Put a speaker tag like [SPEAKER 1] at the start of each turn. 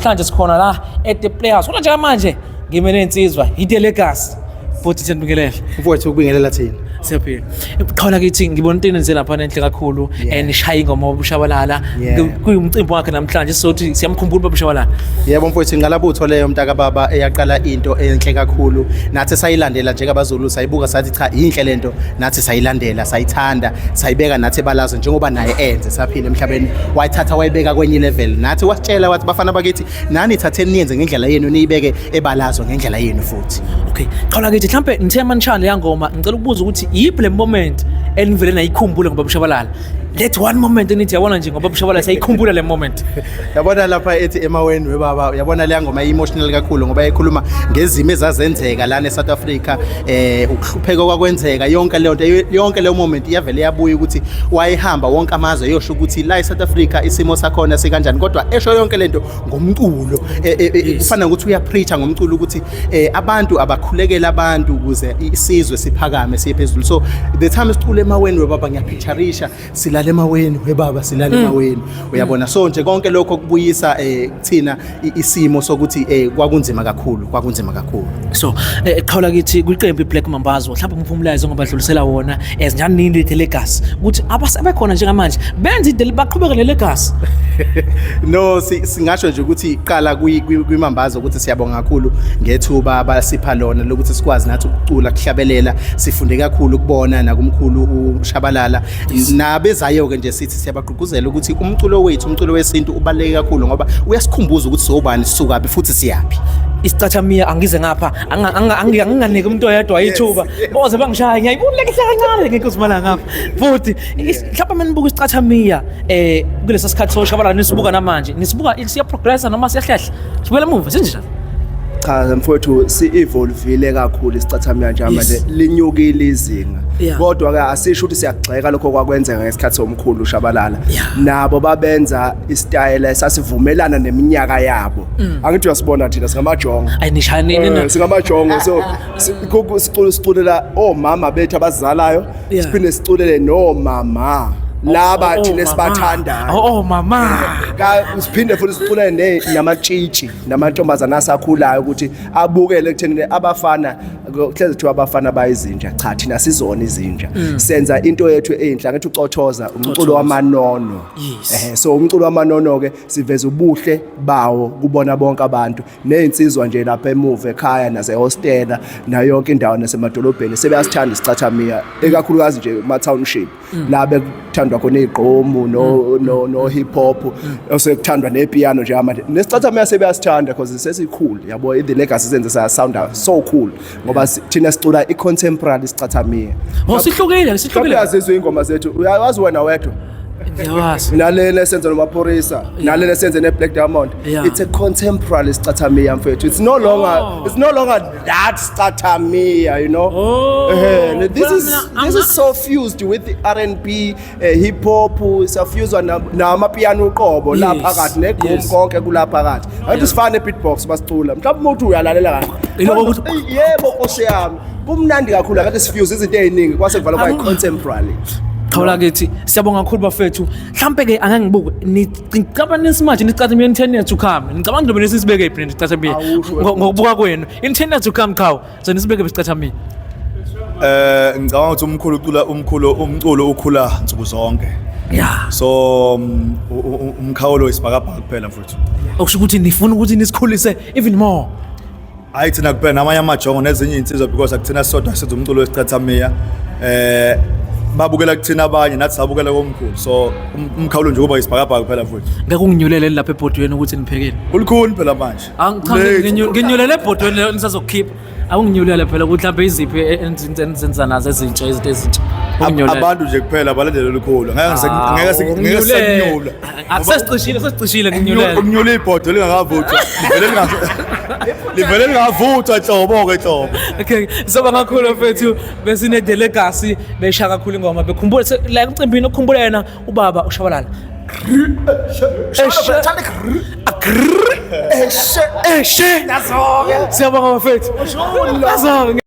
[SPEAKER 1] Namhlanje sikhona la at the Playhouse. Kodwa njengamanje ngime nensizwa, iThe Legacy. Futhi siyanibingelela.
[SPEAKER 2] Mfowethu, ukubingelela thina.
[SPEAKER 1] Siyaphila. Qhawula kithi, ngibona into enenze lapha enhle kakhulu and ishaya ingoma uShabalala. Kuyumcimbi wakhe namhlanje, sizothi siyamkhumbula ubaba uShabalala.
[SPEAKER 2] Yebo mfowethu, ingqalabutho leyo mntaka baba eyaqala into enhle kakhulu. Nathi sayilandela njengabaZulu, sayibuka sathi cha, yinhle lento, nathi sayilandela, sayithanda, sayibeka nathi ebalazo njengoba naye enze saphila emhlabeni. Wayithatha wayibeka kwenye level. Nathi wasitshela wathi, "Bafana bakithi, nani thatheni niyenze ngendlela yenu, niyibeke ebalazo ngendlela yenu futhi."
[SPEAKER 1] Okay. Qhawula kithi, mhlambe nithe manishaya leya ngoma, ngicela ukubuza ukuthi yiphi le moment enivele nayikhumbula ngoba uShabalala? Let one moment enithi yabona nje ngoba uShabalala siyayikhumbula le moment.
[SPEAKER 2] Yabona lapha ethi "Emaweni webaba", uyabona leya ngoma emotional kakhulu ngoba ekhuluma ngezimo ezazenzeka lana eSouth Africa, ukuhlupheka okwakwenzeka, yonke leyo nto, yonke leyo moment iyavele yabuya ukuthi wayehamba wonke amazwe eyosho ukuthi la eSouth Africa isimo sakhona sikanjani, kodwa esho yonke lento ngomculo. Kufana nokuthi uyapreacha ngomculo ukuthi abantu abakhulekela abantu ukuze isizwe siphakame siye phezulu. So the time sicula "Emaweni webaba", ngiyapictureisha silala emaweni webaba, silala emaweni, uyabona? So nje konke lokho kubuyisa kuthina isimo sokuthi kwakunzima kakhulu, kwakunzima kakhulu.
[SPEAKER 1] So qhawula kithi, kwiqembu iBlack Mambazo, mhlawumbe umuphi umlayezo ongabadlulisela wona as njani nini The Legacy, ukuthi abasebekhona njengamanje benze ide baqhubeke le legacy?
[SPEAKER 2] No, singasho nje ukuthi qala kwiMambazo ukuthi siyabonga kakhulu ngethuba abasipha lona lokuthi sikwazi nathi ukucula, kuhlabelela. Sifunde kakhulu kubona nakumkhulu uShabalala nabezayo ke nje. Sithi siyabagqugquzela ukuthi umculo wethu, umculo wesintu, ubaluleke kakhulu ngoba uyasikhumbuza ukuthi sobani, sisukaphi futhi siyaphi.
[SPEAKER 1] Isicathamiya angize ngapha, anginganiki umuntu oyedwa ithuba, boze bangishaya. Ngiyayibona lehle kancane ngenkosi ngapha futhi. Mhlawumbe manibuka isicathamiya kulesa sikhathi soShabalala, nisibuka namanje, nisibuka siya progressa noma siyahlehla, sibuyela emuva, sinjani?
[SPEAKER 3] Cha mfowethu, si-evolvile kakhulu isicathamiya njengamanje. Linyukile izinga. Kodwa-ke asisho ukuthi siyakugxeka lokho kwakwenzeka ngesikhathi somkhulu uShabalala. Nabo babenza isitayela esasivumelana neminyaka yabo. Angithi uyasibona, thina singamajongo.
[SPEAKER 1] Ayi, nishaya
[SPEAKER 3] Singamajongo, so siculela omama bethu abazalayo. Siphinde siculele nomama laba
[SPEAKER 1] Oh,
[SPEAKER 3] thina
[SPEAKER 1] mama.
[SPEAKER 3] esibathandayo.
[SPEAKER 1] Oh mama.
[SPEAKER 3] Siphinde futhi siculele namatshitshi namantombazana asakhulayo ukuthi abukele ekutheni abafana kuhlezi kuthiwa abafana bayizinja. Cha, thina sizona izinja, senza into yethu enhle. Angithi ucothoza umculo wamanono?
[SPEAKER 1] Yes.
[SPEAKER 3] So umculo wamanono ke siveza ubuhle bawo kubona bonke abantu nezinsizwa nje lapha emuva ekhaya nasehostela nayo yonke indawo nasemadolobheni sebeyasithanda isicathamiya, ekakhulukazi nje kuma township la bekuthandwa khona igqomu no hip hop, osekuthandwa nepiano njengamanje, nesicathamiya sebeyasithanda because sesikhulu, yabo. The Legacy senze sa sound so cool ngoba thina sicula i-contemporary isicathamiya.
[SPEAKER 1] Oh, sihlukile, sihlukile.
[SPEAKER 3] Uyazizwa ingoma zethu, uyawazi wena wedwa.
[SPEAKER 1] Ngiyawazi.
[SPEAKER 3] Nalena esenza noMaphorisa, nalena esenze ne-Black Diamond. It's a contemporary sicathamiya mfethu. It's no longer it's no longer that sicathamiya. This
[SPEAKER 1] Well,
[SPEAKER 3] is this is so fused with the R&B, hip hop, safuswa namapiano uqobo la phakathi negqom, konke kula phakathi. Angithi sifana ne-beatbox basicula, mhlawumbe umuntu uyalalela kahle.
[SPEAKER 1] Iloko ukuthi-
[SPEAKER 3] Yebo nkosi yami, kumnandi kakhulu. Akade sifuse izinto ey'ningi kwase kuvala kwayi-contemporary.
[SPEAKER 1] Qhawula kithi, siyabonga kakhulu bafethu. Mhlambe ke angeke ngibuke nicabanga nisimanje nicathamiya in 10 years to come, nicabanga ndobe nesisibeke iphi nicathamiya?
[SPEAKER 3] Awusho.
[SPEAKER 1] Ngokubuka kwenu in 10 years to come, qhawe, so nisibeke besicathamiya?
[SPEAKER 4] Ngicabanga ukuthi umkhulu ucula, umkhulu, umculo ukhula nsuku zonke. So umkhawulo isibhakabhaka kuphela mfowethu.
[SPEAKER 1] Okusho ukuthi nifuna ukuthi nisikhulise even more.
[SPEAKER 4] Hayi thina kuphela, namanye amajongo nezinye iy'nsizwa, because akuthina sodwa senza umculo wesicathamiya. Babukela kuthina abanye, nathi sabukela komkhulu, so umkhawulo nje kuba isibhakabhaka kuphela mfowethu.
[SPEAKER 1] Ngeke unginyulele lapha ebhodweni ukuthi niphekeni?
[SPEAKER 4] Kulukhuni phela manje.
[SPEAKER 1] Cha,
[SPEAKER 4] Late.
[SPEAKER 1] nginyulele ebhodweni leyo nisazokukhipha. Awunginyulele phela ukuthi mhlawumbe iziphi enizenza nazo ezintsha, izinto ezintsha. Unginyulele.
[SPEAKER 4] Abantu nje kuphela balandele olukhulu, ngeke
[SPEAKER 1] Unginyulele.
[SPEAKER 4] sekunyula.
[SPEAKER 1] Ah, sesicishile, sesicishile, nginyulele.
[SPEAKER 4] Ukunyula ibhodo lingakavuthwa, livele lingavuthwa nhlobo-ke nhlobo.
[SPEAKER 1] Okay, soba kakhulu mfethu, besine The Legacy besha kakhulu ingoma bekhumbula la emcimbini okukhumbula yena ubaba uShabalala. Eshe. Eshe. Siyabonga bafethu. Nazo-ke.